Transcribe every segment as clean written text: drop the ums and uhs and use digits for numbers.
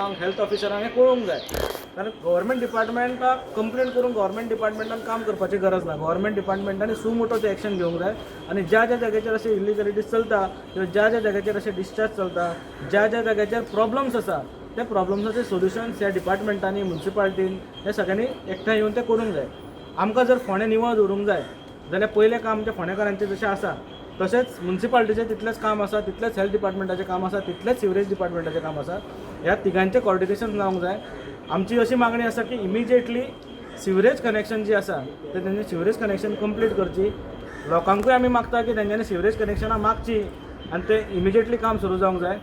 कमिशनरांक, health ऑफिसरांक हें कळोवंक जाय. कारण गव्हर्मेंट डिपार्टमेंटाक कंप्लेन करून गव्हर्मेंट डिपार्टमेंटान काम करपाची गरज ना. गव्हर्मेंट डिपार्टमेंटांनी सु मोटो ते एक्शन घेवंक जाय आनी ज्या ज्या जाग्याचेर अशे इलिगलिटीज चलता किंवा ज्या ज्या जाग्याचेर अशे डिस्चार्ज चलता, ज्या ज्या जाग्याचेर प्रॉब्लम्स आसा, त्या प्रॉब्लम्साचे सोल्युशन्स ह्या डिपार्टमेंटांनी, मुन्सिपालिटीन, ह्या सगळ्यांनी एकठांय येवन तें करूंक जाय. आमकां जर फोंडें निवळ दवरूंक जाय जाल्यार पयलें काम आमच्या फोंडेकारांचें जशें आसा, तशेंच मुन्सिपालिटीचें तितलेंच काम आसा, तितलेंच हेल्थ डिपार्टमेंटाचें काम आसा, तितलेंच सिवरेज डिपार्टमेंटाचें काम आसा. ह्या तिगांचें कॉर्डिनेशन जावंक जाय. आमची अशी मागणी आसा की इमिजिएटली सिवरेज कनेक्शन जी आसा ते तेंचे सिवरेज कनेक्शन कंप्लीट करची. लोकांकूय आमी मागता की तेंच्यांनी सिवरेज कनेक्शनां मागची आनी ते इमिजिएटली काम सुरू जावंक जाय.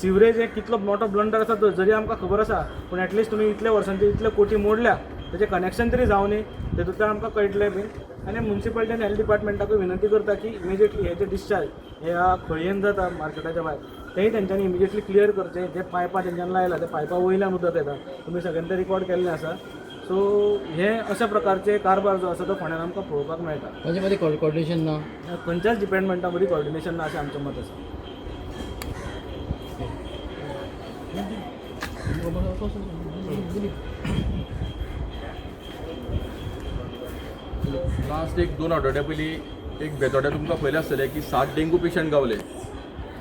सिवरेज हे कितलो मोठो ब्लंडर आसा तो जरी आमकां खबर आसा, पूण एटलिस्ट तुमी इतले वर्सांचे इतले कोटी मोडल्या, तेजें कनेक्शन तरी जावं न्ही, तेतूंतल्यान आमकां कळटलें बीन. आनी मुन्सिपालिटी आनी हेल्थ डिपार्टमेंटाकूय विनंती करता की इमिजिएटली हे जे डिस्चार्ज ह्या खळयेन जाता मार्केटाच्या भायर, तेय तेंच्यांनी इमिजिएटली क्लियर करचें. जे पायपां तेंच्यांनी लायला, त्या पायपा वयल्यान उदक येता, तुमी सगळ्यांनी ते रिकॉर्ड केल्लें आसा. सो हे अशा प्रकारचे कारभार जो आसा तो फोंड्यान आमकां पळोवपाक मेळटा. ताचे मदीं कॉर्डिनेशन ना. खंयच्याच डिपार्टमेंटा मदीं कॉर्डिनेशन ना अशें आमचें मत आसा. लास्ट एक दोन आठवड्या पयलीं एक बेतोड्या तुमकां पळयलें आसतलें की 7 डेंगू पेशंट गावले.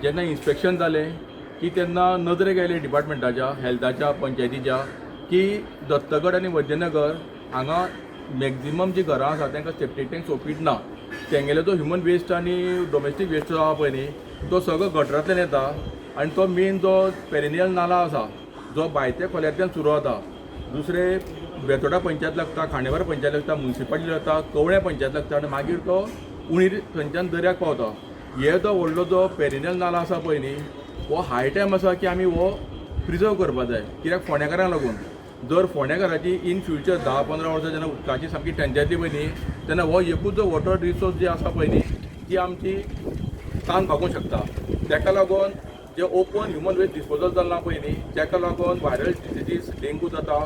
जेन्ना इन्स्पेक्शन जालें की तेन्ना नदरेक आयलें डिपार्टमेंटाच्या, हेल्थाच्या, पंचायतीच्या की दत्तगड आनी वैद्यनगर हांगा मॅक्झिमम जी घरां आसा तांकां सेप्टीक टँक सोपीट ना. तेंगेलो जो ह्युमन वेस्ट आनी डोमेस्टीक वेस्ट जो आहा पळय न्ही, तो सगळो गटरांतल्यान येता आनी तो मेन जो पेरेनियल नाला आसा, जो बायत्या खोल्यांतल्यान सुरू जाता, दुसरे बेतोडा पंचायत लागता, खांडेपार पंचायत लागता, मुन्सिपालिटी लागता, कवळ्या पंचायत लागता आनी मागीर तो उणीर थंयच्यान दर्याक पावता. हे जो व्हडलो जो पेरिनियल नाला आसा पळय न्ही, हो हाय टायम आसा की आमी हो प्रिजर्व करपा जाय. कित्याक फोंडेकारांक लागून जर फोंडेकाराची इन फ्युचर 10-15 वर्सां जेन्ना उदकाची सामकी टेंशन येतली पळय न्ही, तेन्ना हो एकूच जो वॉटर रिसोर्स जी आसा पळय न्ही, ती आमची तान भागोवंक शकता. ताका लागून जे ओपन ह्युमन वेस्ट डिस्पोजल चल्लां पळय न्ही, ताका लागून व्हायरल डिसिजीस, डेंगू जाता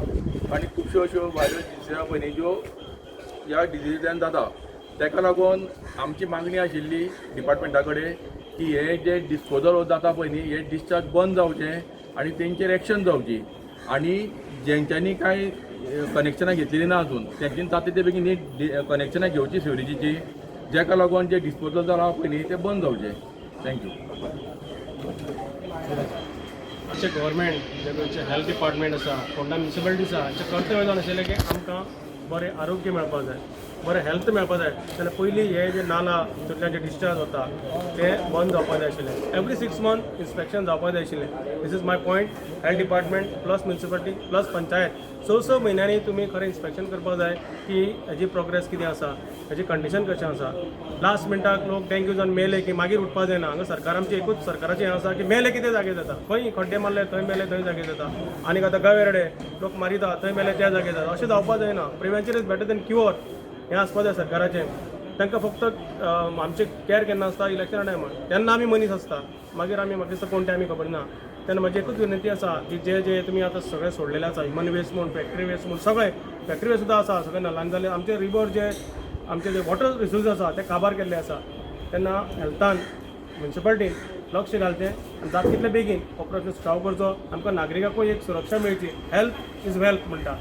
आनी खुबश्यो अश्यो व्हायरल डिसिजीस आहा पळय न्ही, ज्यो ह्या डिसिजींतल्यान जाता. ताका लागून आमची मागणी आशिल्ली डिपार्टमेंटा कडेन की हे जे डिस्पोजल जाता पळय न्ही, हे डिस्चार्ज बंद जावचें आनी तेंचेर एक्शन जावची आनी जेंच्यांनी कांय कनेक्शनां घेतलेलीं ना अजून, तेंच्यांनी जाता ते बेगीन कनेक्शनां घेवची सिवरेजीची, जेका लागून जे डिस्पोजल जालां पळय न्ही, तें बंद जावचें. Thank you. आमचें गव्हर्मेंट, जे गोंयचें हेल्थ डिपार्टमेंट आसा, फोंडा म्युनिसिपालिटी आसा, हांचें कर्तव्य जावन आशिल्लें की आमकां बरें आरोग्य मेळपाक जाय, बरें हेल्थ मेळपाक जाय जाल्यार पयलीं हे जे नाला हितूंतल्यान जे डिस्चार्ज जाता ते बंद जावपाक जाय आशिल्लें. एवरी 6 मंथ इन्स्पेक्शन जावपाक जाय आशिल्लें. This is my point. Health department plus municipality plus panchayat, स स म्हयन्यांनी तुमी खरें इन्स्पेक्शन करपाक जाय की हेजी प्रोग्रेस कितें आसा, हेजी कंडिशन कशें आसा. लास्ट मिनटाक लोक डेंग्यू जावन मेले की मागीर उठपा जायना. हांगा सरकार आमचें एकूच सरकाराचें हें आसा की मेले कितें जागे जाता, खंय खड्डे मारले थंय मेले, थंय जागे जाता. आनी आतां गवेरेडे लोक मारिता, थंय मेले त्या जागे जाता. अशें जावपा जायना. Prevention is better than cure हें आसपा जाय सरकाराचें. तांकां फक्त आमचें कॅर केन्ना आसता? इलेक्शना टायमार. तेन्ना आमी मनीस आसता, मागीर आमी म्हाका दिसता कोण ते आमी खबर ना. तेन्ना म्हाजी एकूच विनंती आसा की जे जे तुमी आतां सगळें सोडलेलें आसा, ह्युमन वेस्ट म्हूण, फॅक्टरी वेस्ट म्हूण, सगळें फॅक्टरी वेस्ट सुद्दां आसा, सगळें नलान जालें. आमचे रिवर जे आमचे जे वॉटर रिसोर्सीस आसा ते काबार केल्ले आसा. तेन्ना हेल्थान, म्युनिसिपालिटीन लक्ष घालचें आनी जाता तितले बेगीन हो प्रश्न सुटावो करचो. आमकां नागरिकांकूय एक सुरक्षा मेळची. हेल्थ is wealth म्हणटा,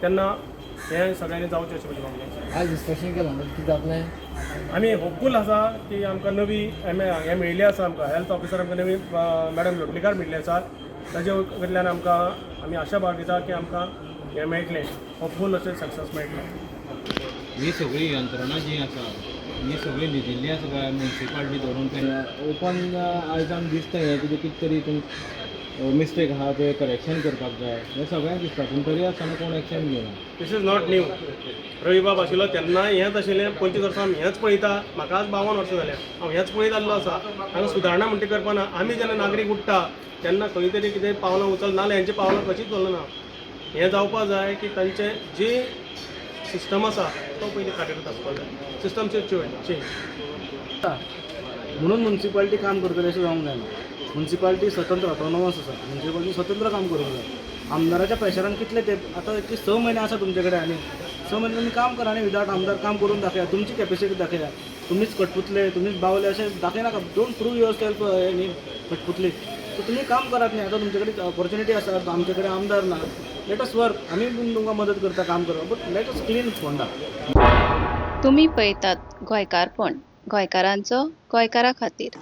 तेन्ना हें सगळ्यांनी जावचें अशें म्हजी मागणी आसा. आज इन्स्पेक्शन केलां म्हणजे कितें जातलें? आमी होपफूल आसा की आमकां नवी एम हें मेळिल्ली आसा, आमकां हेल्थ ऑफिसर आमकां नवी मॅडम लोटलीकार मेळिल्ली आसा. ताजे कडल्यान आमकां आमी आशा बाळगिता की आमकां हें मेळटलें, होपफूल अशें सक्सेस मेळटलें. ही सगळी यंत्रणा जी आसा, ही सगळी न्हिदिल्ली आसा काय म्युनिसिपालिटी धरून ते? ओपन आयज आमकां दिसता हें कितें कितें तरी हितून मिस्टेक आहा, तें करेक्शन करपाक जाय हें सगळ्यांक दिसता, पूण तरी आसतना कोण एक्शन घेयना. This is not new. रवीबाब आशिल्लो तेन्नाय हेंच आशिल्लें. 25 वर्सां आमी हेंच पळयता. म्हाका आज 52 वर्सां जाल्या, हांव हेंच पळयत आसलो आसा. हांगा सुदारणा म्हणटा करपा ना. आमी जेन्ना नागरीक उठ्ठा तेन्ना खंय तरी कितें पावलां उचल, नाजाल्यार हेंची पावलां कशींच चलना. हें जावपा जाय की तांचे जी सिस्टम आसा तो पयलीं कार्यरत आसपाक जाय. System change. म्हणून मुन्सिपालिटी काम करतली अशें जावंक जायना. मुन्सिपालिटी स्वतंत्र, ऑटोनॉमस आसा. मुन्सिपालिटी स्वतंत्र काम करूंक जाय. आमदाराच्या प्रेशरान कितले ते आतां स म्हयने आसा तुमचे कडेन आनी 6 म्हयने तुमी काम करा आनी विदाउट आमदार काम करून दाखया. तुमची कॅपेसिटी दाखया. तुमीच कटपुतले, तुमीच बावले अशें दाखयनाका. Don't prove yourself न्ही कटपुतली. सो तुमी काम करात न्ही, आतां तुमचे कडेन ऑपॉर्च्युनिटी आसा, आमचे कडेन आमदार ना, let us work. आमी पूण तुमकां मदत करता काम करपाक, but let us clean Ponda. तुमी पळयतात गोंयकारपण, गोंयकारांचो गोंयकारा खातीर.